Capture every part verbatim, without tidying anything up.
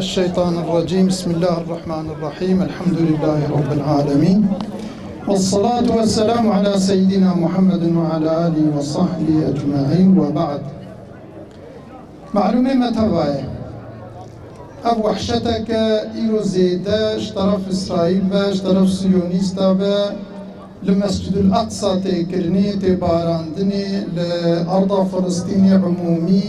الشيطان الرجيم. بسم الله الرحمن الرحيم. الحمد لله رب العالمين. والصلاة والسلام على سيدنا محمد وعلى آله وصحبه أجمعين وبعد. Malûmê me teva ye. Ev wehşeteke îro zêde ji teref Îsraîl ve, ji teref Siyonîsta ve, li Mescîdul Aqsa tê kirinê, tê barandinê, li erda Filistînê umûmî,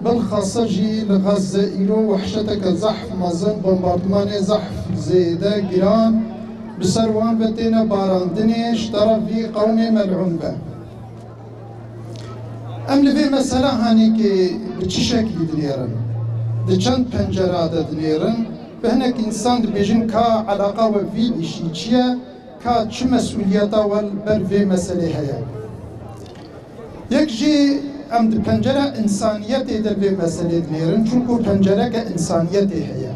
bilxasa jî li Xezze îro wehşeteke zehf mezin, bombardimanê zehf zêde giran bi ser wan ve têne barandinê ji teref vî qewmê melûn ve. Em li vê mesela hanekê bi çi şeklî dinêrin? Di çend pencera de dinêrin? Bi hinek însan dibêjin ka eleqa we vî îşî çi ye? Ka çi mesûliyeta we li ber vê meselê heye? Yek jî em di pencera însaniyetê de vê meselê dinêrin, çunku pencereke însaniyetê heye.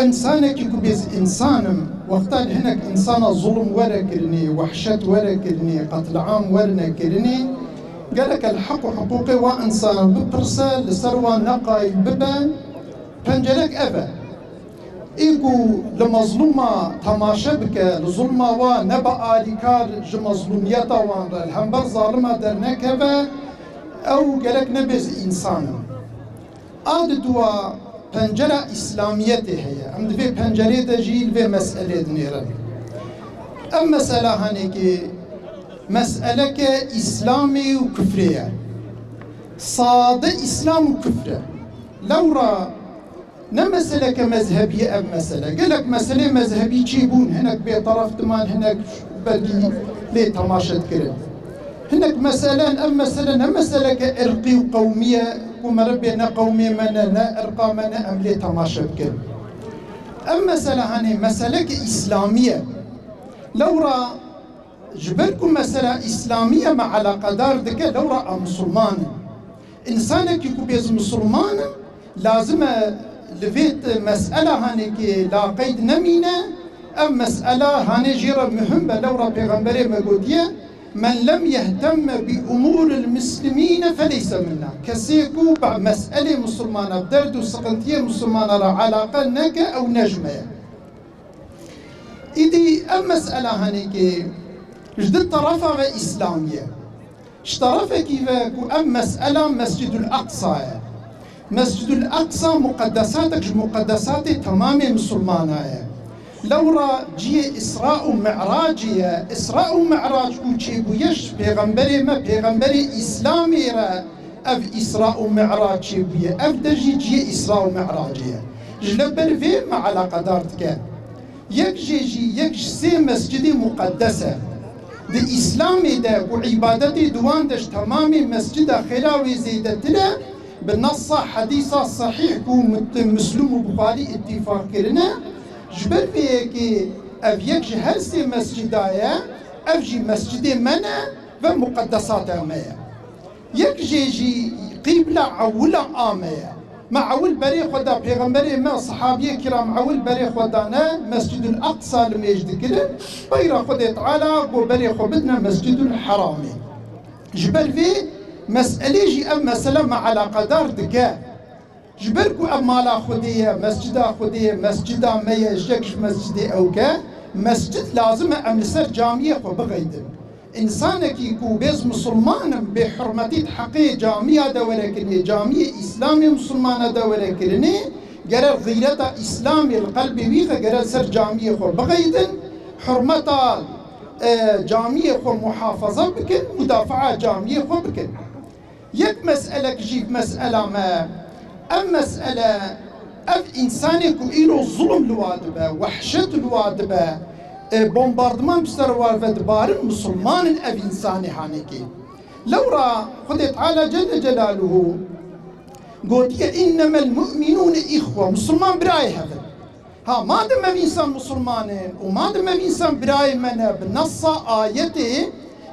Însanekî ku bêz însan im, wexta li hinek însana zulm were kirinê, wehşet were kirinê, qetliam werine kirinê, gereke li heq û hiqûqê wa însanan bipirse, li ser wan neqayîl bibe, pencerek ev e. Ê ku li mezlûma temaşe bike, li zulma wa nebe alîkar ji mezlûmiyeta wan re, li hember zalima dernekeve, ew gerek nebêz însan in. A di dua pencera Îslamiyetê heye. Em di vê pencerê de jî li vê meselê dinêrin. Ev mesela hanekê meseleke Îslamê û kufrê ye. Sade Îslam û kufr e. Lewra ne meseleke mezhebî ye ev mesele. Gelek meselê mezhebî çêbûn, hinek bêteref diman, hinek belkî lê temaşe dikirin. Hinek meselen, ev mesele ne meseleke irqî û qewmî ye, ku meriv bê ne qewmê me ne, ne irqa me ne, em lê temaşe bikin. Ev mesele hanê meseleke îslamî ye. Lewra ji ber ku mesela îslamî ye me eleqedar dike, lewra em misilman in. Însanekî ku bêz misilman in, lazim e li vê t-, mesela hanekê laqeyd nemîne, ev mesela hanê jê re muhim be, lewra Pêxemberê me gotiye, "Men lem yehtemme bi umûril muslimîne feleyse minna." Kesê ku bi meselê misilmana, bi derd û siqintiyê misilmana re elaqe neke, ew ne ji me ye. Îdî ev mesela hanekê ji di terefa ve îslamî ye. Ji terefekî ve ku ev mesela Mescîdul Aqsa ye. Mescîdul Aqsa muqeddesatek ji muqeddesatê temamê misilmana ye. Lewra cihê Îsra û Mi'racê ye. Îsra û Mi'rac ku çêbûye ji pêxemberê me, pêxemberê Îslamê re ev Îsra û Mi'rac çêbûye. Ev de jî cihê Îsra û Mi'racê ye. Ji le ber vê me eleqedar dike. Yek jê jî yek ji sê mescidê muqeddes e. Di Îslamê de ku îbadetê di wan de ji temamê mescida xêra wê zêdetir e, bi nessa hedîsa sehîh ku mut-, Muslim û Buxarî îtîfaq kirine, ji ber vê yekê ev yek ji her sê mescida ye, ev jî mescidê me ne ve muqeddesata me ye. Yek jê jî qîbla ewila a me ye. Me ewil berê xwe da pêxemberê me, sehabiyê kiram ewil berê xwe dane Mescîdul Aqsa limêj dikirin. Peyra Xwedê Teala got berê xwe bidine Mescîdul Heramê. Ji ber vê meselê jî ev mesele me eleqedar dike. Ji ber ku ev mala Xwedê ye, mescida Xwedê ye, mescida me ye, jek ji mescidê ew ke, mescid lazim e em li ser camiyê xwe bixeydin. Însanekî ku bêz misilman im, bê hurmetî di heqê camiya de were kirinê, camiyê Îslamê misilmana de were kirinê, gere xîreta Îslamê li qelbê wî xe gere ser camiyê xwe bixeydin, hurmeta, e, camiyê xwe muhafaza bikin, mudafaa camiyê xwe bikin. Yek meselek jî mesela me, ev mesele, ev însanê ku îro zulm li wa dibe, wehşet li wa dibe, e, bombardiman bi ser wa ve dibarin, misilman in ev însanê hanekê. Lewra Xwedê Teala Celle Celaluhu gotiye, "Innemel mu'minûne îxwe", misilman birayê hev in. Ha, madem ev însan misilman in û madem ev însan birayê me ne, bi nessa ayetê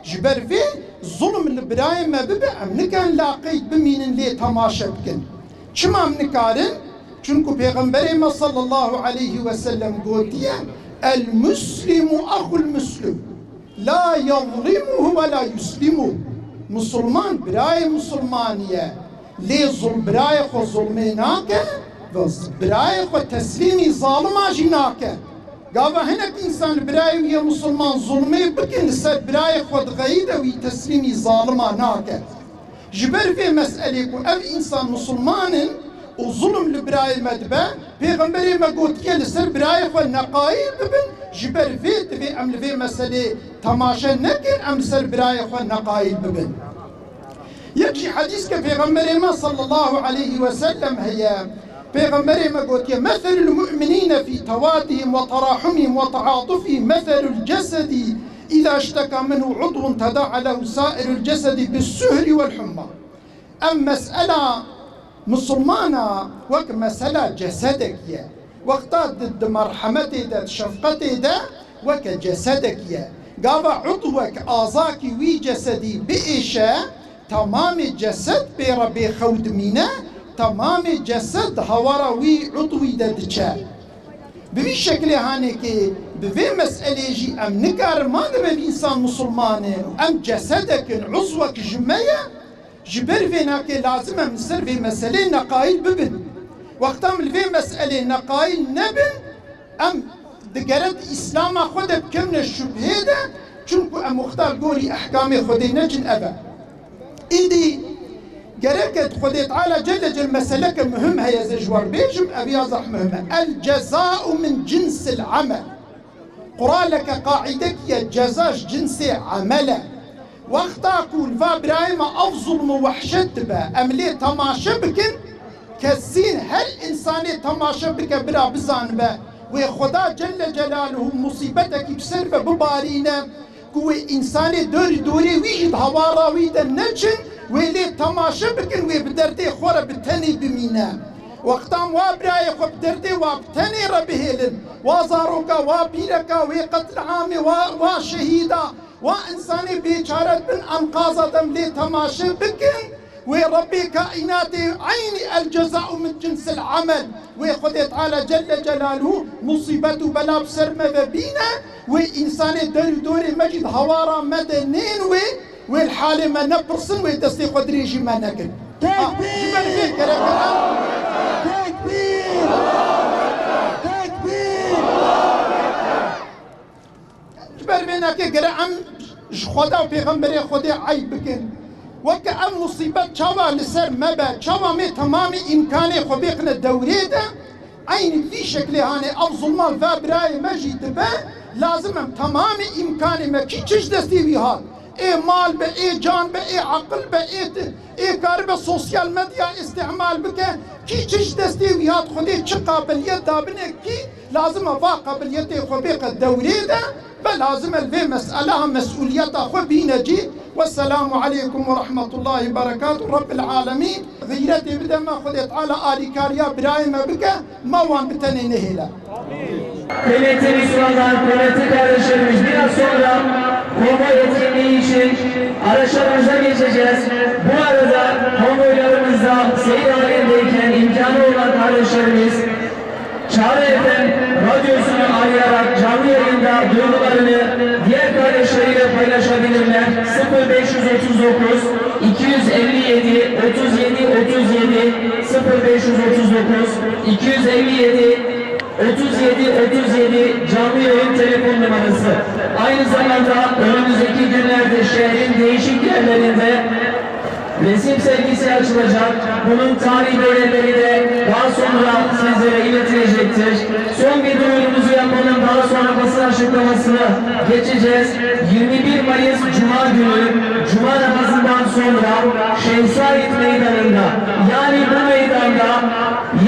ji ber vê zulm li birayê me bibe, em nikarin laqeyd bimînin lê temaşe bikin. Çima em nikarin? Çunku Pêxemberê me sallallahu aleyhi ve sellem gotiye, "El muslimu axul muslim." La yazlimuhu ve la yuslimuhu. Musulman birayê musulmanî ye. Lê zul-, birayê xwe zulmê nake birayê xwe teslîmî zalima jî nake. Gava hinek însan li birayê wî yê misilman zulmê bikin, li ser birayê xwe dixeyî de wî teslîmî zalima nake. Ji ber vê meselê ku ev însan misilman in û zulm li birayê me dibe, Pêxemberê me gotiye li ser birayê xwe neqayîl bibin, ji ber vê divê em li vê meselê temaşe nekin, em li ser birayê xwe neqayîl bibin. Yek jî hedîs ke Pêxemberê me sallallahu aleyhi ve sellem heye. Pêxemberê me gotiye, "Meselul mu'minîne fî tewadihim ve terahumihim ve teatufihim meselul cesedi îzâ işteka minhu udvun teda'a lehu sairul cesedi bis suhri vel humma." Ev mesela misilmana wek mesela cesedek ye. Wexta di, di merhemetê de, di şefqetê de weke cesedek ye. Gava udwek, azakî wî cesedî biêşe, temamê cesed pê re bê xew dimîne, temamê cesed hawara wî udwî de diçe. Bi vî şekilê hanekê, bi vê meselê jî em nikarin, madem ev însan misilman in û em cesedek in, uzwek ji me ye, ji ber vê nake lazim em li ser vê meselê neqayîl bibin. Wexta em li vê meselê neqayîl nebin, em digere di îslama xwe de bikevine şubhê de, çunku em wexta li gorî ehkamê Xwedê neçin ev e. Îdî gereke Xwedê Teala Celle Cel meseleke muhim heye, ez ê ji we re bêjim, ev ya zehf muhim e. El cezau min cinsil amel. Quraleke qaîdekî ye, ceza ji cinsê emel e. Wexta ku li va birayê me ev zulm û wehşet dibe, em lê temaşe bikin, kesîn her însanê temaşe bike, bira bizanibe, wê Xweda Celle Celaluhu musîbetekî bi ser ve bibarîne, ku wê însanê dorî dorê wî jî di hawara wî de neçin, wê lê temaşe bikin, wê bi derdê xwe re bi tenê bimîne. Wextan wa birayê xwe bi derdê wa bi tenê re bihêlin, wa zaroka, wa pîreka, wê qetliamê, wa, wa şehîda, wa însanê bêçare di bin enqaza de em lê temaşe bikin, wê Rebbê kaînatê eynî el cezau min cinsil amel, wê Xwedê Teala Celle Celaluhu musîbet û bela bi ser me ve bîne, wê însanê der û dorê me jî di hawara me de nên wê, wê li halê me nepirsin, wê destê xwe dirêjî me nekin. Ha, ji ber vê gereke em Tekbîr! Tekbîr! Ji ber vê nake gere em ji Xweda û Pêxemberê Xwedê eyb bikin. Weke ev musîbet çawa li ser me be, çawa me temamê îmkanê xwe bêxine dewrê de, eynî vî şeklê hanê ev zulma ve birayê me jî dibe, lazim em temamê îmkanê me kî çi ji destê wî hat, ê mal be, ê can be, ê aqil be, ê ti-, ê karibe sosyal medya îstîmal bike, kî çi ji destê wî hat, Xwedê çi qabiliyet dabine kî, lazim e va qabiliyetê xwe bêxe dewrê de, ve lazim e li vê meseleha mesûliyeta xwe bîne cî. Wesselamu aleykum ve rahmetullahi ve berekatuh. Rabbil alemîn xîretê bide me, Xwedê Teala alîkariya birayê me bike, me wan bi tenê nehêle. Kıymetli Müslümanlar, kıymetli kardeşlerimiz, biraz sonra konvoy etkinliği için araçlarımıza geçeceğiz. Bu arada konvoylarımızda seyir halindeyken imkanı olan kardeşlerimiz Çağrı F M radyosunu arayarak canlı yayında duygularını diğer kardeşleriyle paylaşabilirler. Sıfır beş yüz otuz dokuz, iki yüz elli yedi, otuz yedi, otuz yedi, sıfır beş yüz otuz dokuz, iki yüz elli yedi, otuz yedi, otuz yedi canlı yayın telefon numarası. Aynı zamanda önümüzdeki günlerde şehrin değişik yerlerinde resim sergisi açılacak. Bunun tarih değerleri de daha sonra sizlere iletilecektir. Son bir duyurumuzu yapalım. Daha sonra basın açıklamasına geçeceğiz. Yirmi bir Mayıs Cuma günü, Cuma namazından sonra Şeyh Said Meydanı'nda, yani bu meydanda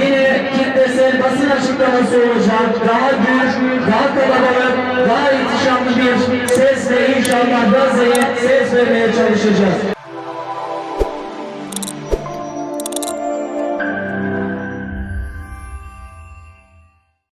yine kitlesel basın açıklaması olacak. Daha gür, daha kalabalık, daha ihtişamlı bir sesle inşallah Gazze'ye ses vermeye çalışacağız.